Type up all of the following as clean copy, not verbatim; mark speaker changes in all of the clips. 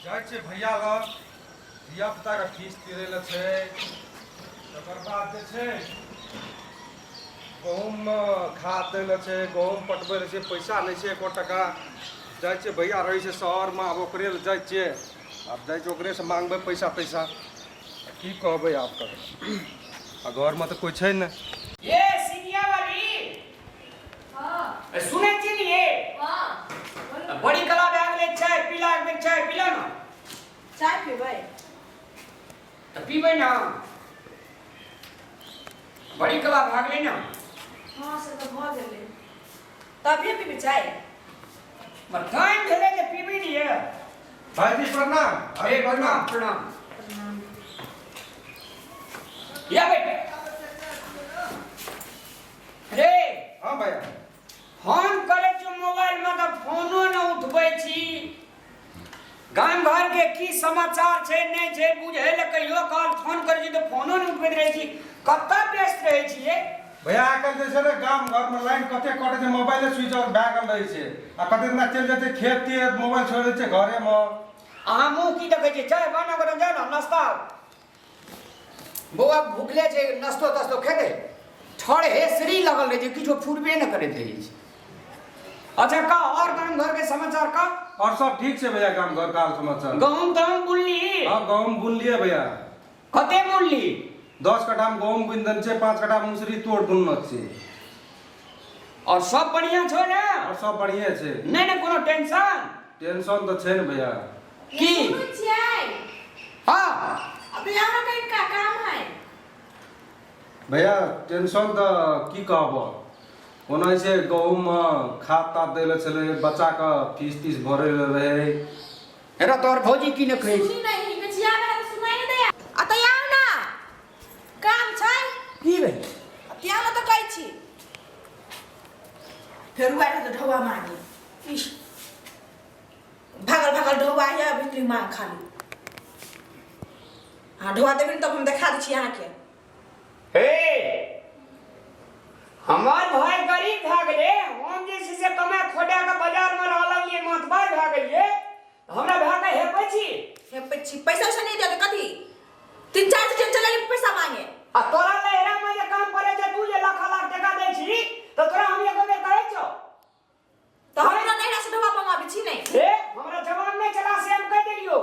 Speaker 1: जाइ छियै भैया लग, धिया पुताके फीस तिरै लए छै। तकर बाद जे छै गहूँममे खाद दै लए छै, गहूँम पटबै लए छै, पैसा नहि छै एको टका। जाइ छियै, भैया रहै छै शहरमे, आब ओकरे लग जाइ छियै, आब जाइ छियै ओकरेसँ माङ्गबै पैसा तैसा। की कहबै आब ककरो, आ घरमे तऽ कोइ छै नहि।
Speaker 2: ये सिंगिया वाली।
Speaker 3: हाँ।
Speaker 2: सुनै छी नी ये?
Speaker 3: हाँ, बोलू।
Speaker 2: बड़ी कला भए गेलै, चाय पीला, एक बेर चाय पीला ने।
Speaker 3: चाय पीबै?
Speaker 2: तऽ पीबै ने, बड़ी कला भए गेलै ने।
Speaker 3: हाँ, से तऽ भऽ गेलै। तभिए पीबै चाय?
Speaker 2: मगर टाइम भेलै जे पीबै ने ये।
Speaker 1: भाईजी प्रणाम।
Speaker 2: अरे प्रणाम प्रणाम।
Speaker 3: प्रणाम।
Speaker 2: या बेटा रे।
Speaker 1: हाँ भैया।
Speaker 2: फोन करै छी मोबाइल में तऽ फोनो न उठबै छी। गाम घर के की समाचार छै नहि छै बुझै लए कहियो काल फोन करै छी तऽ फोनो नहि उठबैत रहै छी। कतऽ व्यस्त रहै छियै?
Speaker 1: भैया, आइ काल्हि जे छै ने गाम घरमे लाइन कते कटै छै, मोबाइले स्विच ऑफ भए गेल रहै छै, आ कते दिना चलि जाइ छै खेत तेत, मोबाइल छोड़ि दै छै घरेमे।
Speaker 2: अहाँ मुँह की देखै छियै? चाय बना कऽ जाउ ने, नाश्ता। बौआ भुखले छै, नाश्तो ताश्तो खेतै? ठर हेसरी लगल रहै छै, किछो फुरबे नहि करैत रहै छै। अच्छा का और गाम घर के समाचार का?
Speaker 1: और सब ठीक छै भैया, गाम घर का हाल समाचार।
Speaker 2: गहूम तहूम बुनली?
Speaker 1: हाँ, गहूम बुनलियै भैया।
Speaker 2: कते बुनली?
Speaker 1: 10 कट्ठा में गहूम बुनि देने छै, 5 कट्ठा मुसरी तोड़ बुनने छै।
Speaker 2: और सब बढ़िया छौ ने?
Speaker 1: और सब बढ़िया छै।
Speaker 2: नहीं ने कोनो टेंशन?
Speaker 1: टेंशन तऽ छै ने भैया।
Speaker 2: की?
Speaker 3: सुनै छियै?
Speaker 2: हाँ।
Speaker 3: अभी हमरा कहीं का काम है।
Speaker 1: भैया, टेंशन तऽ की कहब, ओना छै गहूममे खाद ताद दै लए छलै, बच्चाके फीस तीस भरै लए रहै।
Speaker 2: हेरा तोहर भौजी की ने कहै?
Speaker 3: सुनी नहीं कचिया में तो सुनाई नहीं दैया। आ तऽ आउ ना, काम छै।
Speaker 2: की भेल?
Speaker 3: अते आउ ना तऽ कहै छी। फेर उआइ तऽ ढौआ मांगी। इस भागल भागल ढौआ है भीतरी मांग खाली। हाँ, ढौआ देबै ने तब हम देखा दै छी अहाँके।
Speaker 2: हे, हमर भाई गरीब भए गेलै, हम जे छै से कमाय खोटा के बाजार में रहऽ लगलियै, मातबर भए गेलियै, हमरा भए के हेपै छी?
Speaker 3: हेपै छी। पैसा उसा नहीं देते कथी, 3-4 दिन चले पैसा मांगे।
Speaker 2: आ तोरा लहरा में जे काम पड़े छै, तू जे लाख लाख टका दै छी तऽ तोरा हम एको बेर कहै छौ?
Speaker 3: तऽ हमरा नैहरा से ढोबा मंगाबै छी नहीं।
Speaker 2: हे, हमरा जवान नहीं चला से हम कह देलियो,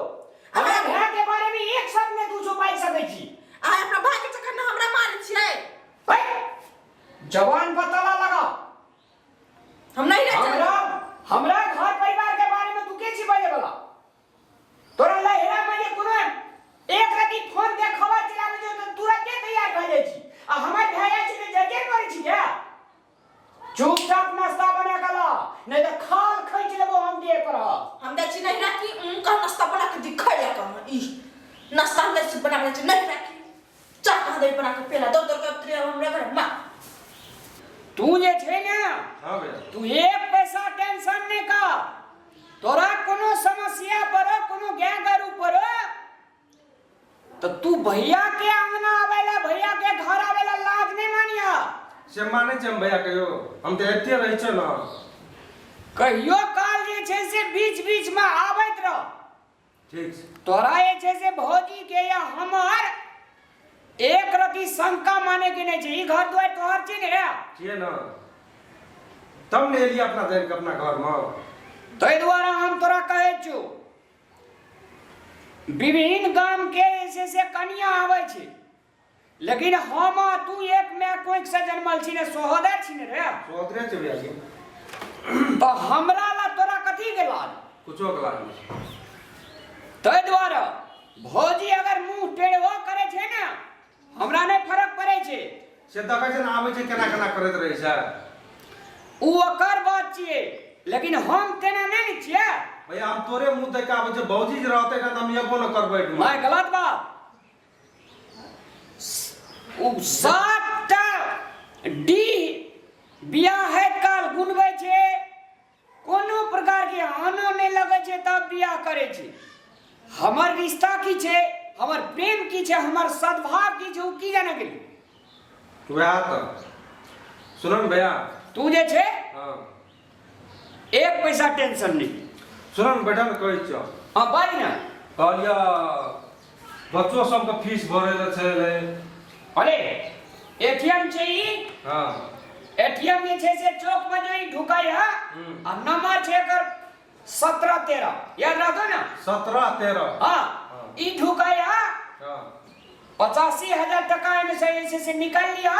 Speaker 2: हमरा भाई के बारे में एक शब्द नहीं तू छुपाई सकै छी।
Speaker 3: अहाँ अपना भाई के चक्कर में हमरा मारै छियै।
Speaker 2: है, जवान पर ताला लगा।
Speaker 3: हम नहीं रह
Speaker 2: हमरा हमरा घर परिवार के बारे में तू के छी बजे वाला? तोरा लहरा में जे कोनो एक रति फोन के खबर चलाबै छै तऽ तुरंते तैयार भए जाइ छी, आ हमर भाई जाइ छै तऽ जजे करै छी क्या? चुपचाप नाश्ता बना के ला, नहीं तऽ खाल खींच लेबो हम देह पर।
Speaker 3: हम जाइ छी नैहरा की उनका नाश्ता बना के दिखै ला कहाँ। ई नाश्ता हम जाइ छी बना के छी नैहरा की चाह कहाँ दे बना के पेला दौड़ दौड़ के उतरे हमरा घर माँ।
Speaker 2: तू जे छै ने,
Speaker 1: हाँ भैया,
Speaker 2: तू एक पैसा टेंशन नहीं कर। तोरा कोनो समस्या पर, कोनो गाय गरू पर, तो तू भैया के अंगना आवेला, भैया के घर आवेला लाज नहीं मानिया।
Speaker 1: से मानै छै हम भैया, कहियो हम तऽ एते रहै छै ने।
Speaker 2: कहियो काल जे छै से बीच बीच में आबैत रह।
Speaker 1: ठीक छै।
Speaker 2: तोरा जे छै से भौजी के या हमर एक रति शंका माने के नहीं छै। ई घर दुआर तोहर छै ने रे?
Speaker 1: छियै ने, तब ने एलियै अपना जानि कऽ अपना घरमे।
Speaker 2: ताहि दुआरे हम तोरा कहै छियौ, विभिन्न गाम के जे छै से कनिया आबै छै, लेकिन हम आ तू एक माय कोखि से जन्मल छी ने, सहोदर छी ने रे?
Speaker 1: सहोदरे छै भैया जी।
Speaker 2: तऽ हमरा ला तोरा कथी के लाज?
Speaker 1: कुछो के लाज नहि।
Speaker 2: ताहि दुआरे भौजी अगर मुंह टेढ़ो करै छै ने, हमरा नहि फरक पड़ै छै।
Speaker 1: से देखै छै ने, आबै छै केना केना करैत रहै छै।
Speaker 2: ओ ओकर बात छियै, लेकिन हम तेना नहि ने छियै।
Speaker 1: भैया, हम तोरे मुंह देख के आबै छै, भौजी जे रहतै ने तऽ हम एबो ने करबै एहिठुमा।
Speaker 2: नहि, गलत बात। ओ 7टा डीह बियाह हैत काल गुनबै छै, कोनो प्रकार के आनो नहि लगै छै, तब बियाह करै छै। हमर रिश्ता की छै, हमर प्रेम की छै, हमर सद्भाव की छै, ओ की जाने गेली।
Speaker 1: वएह तऽ सुनो ने भैया।
Speaker 2: तू जे छै,
Speaker 1: हाँ,
Speaker 2: एक पैसा टेंशन नहीं।
Speaker 1: सुनो ने, बैठल कहै छियौ।
Speaker 2: हाँ, बाज ने।
Speaker 1: कहलियै बच्चो सबके फीस भरै लए छलै।
Speaker 2: अरे एटीएम छै ई।
Speaker 1: हँ।
Speaker 2: एटीएम जे छै से चौक में जे ई ढुकाई है आ नंबर छै एकर 17 13, याद रखो ना।
Speaker 1: 17 13।
Speaker 2: हाँ।
Speaker 1: हाँ।
Speaker 2: ई ढुकाई है। 85,000 टका एहिमे से जे छै से निकालि लिअ।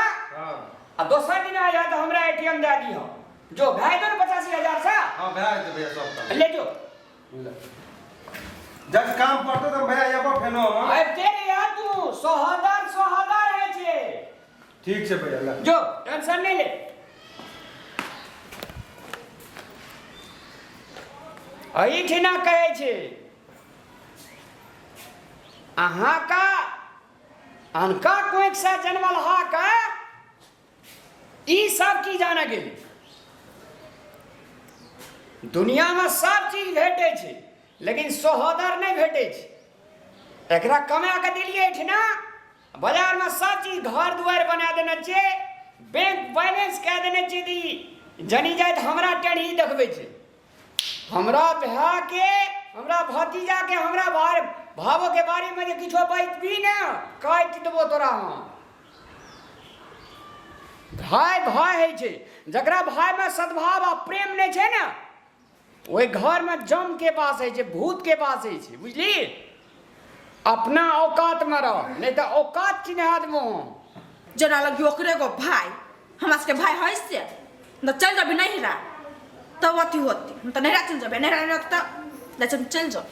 Speaker 2: आ दोसर दिन आ जाए तऽ हमरा एटीएम दए दिअ। जो भए गेल 85,000 से।
Speaker 1: हाँ, भए जेतै भैया सब।
Speaker 2: ले जो।
Speaker 1: जब काम पड़तै तऽ भैया एबो फेनो हम।
Speaker 2: आबिते रे यार, तू सोहदर सोहदर होइ छै।
Speaker 1: ठीक छै भैया, ले।
Speaker 2: जो, टेंशन नहीं ले। एहिठिना कहै छै अहाँके अनका कोखिसँ जनमलहाके ई सब की जाने गेल। दुनियामे सब चीज भेटै छै लेकिन सहोदर नहि भेटै छै। एकरा कमा कऽ देलियै एहिठिना, बाजारमे सब चीज घर दुआरि बना देने छियै, बैंक बैलेंस कए देने छियै, तऽ ई जनी जाइत हमरा टेढ़ी देखबै छै। हमरा भायके, हमरा भतीजाके, हमरा भाय भावोके बारेमे जे किछो बाजबी ने, काटि देबो तोरा हम। भाय भाय होइ छै। जकरा भायमे सद्भाव आ प्रेम नहि छै ने, ओहि घरमे जमके वास होइ छै, भूतके वास होइ छै, बुझली? अपना औकातमे रह, नहि तऽ औकात चिन्हा देबो हम।
Speaker 3: जेना लगियो ओकरे गो भाय, हमरा सबके भाय है से न। चल जबी नैहरा तब अथी होती। हम तऽ नैहरा चलि जेबै, नैहरा नहि रहतै तऽ जाइ छी, हम चलि जाउ।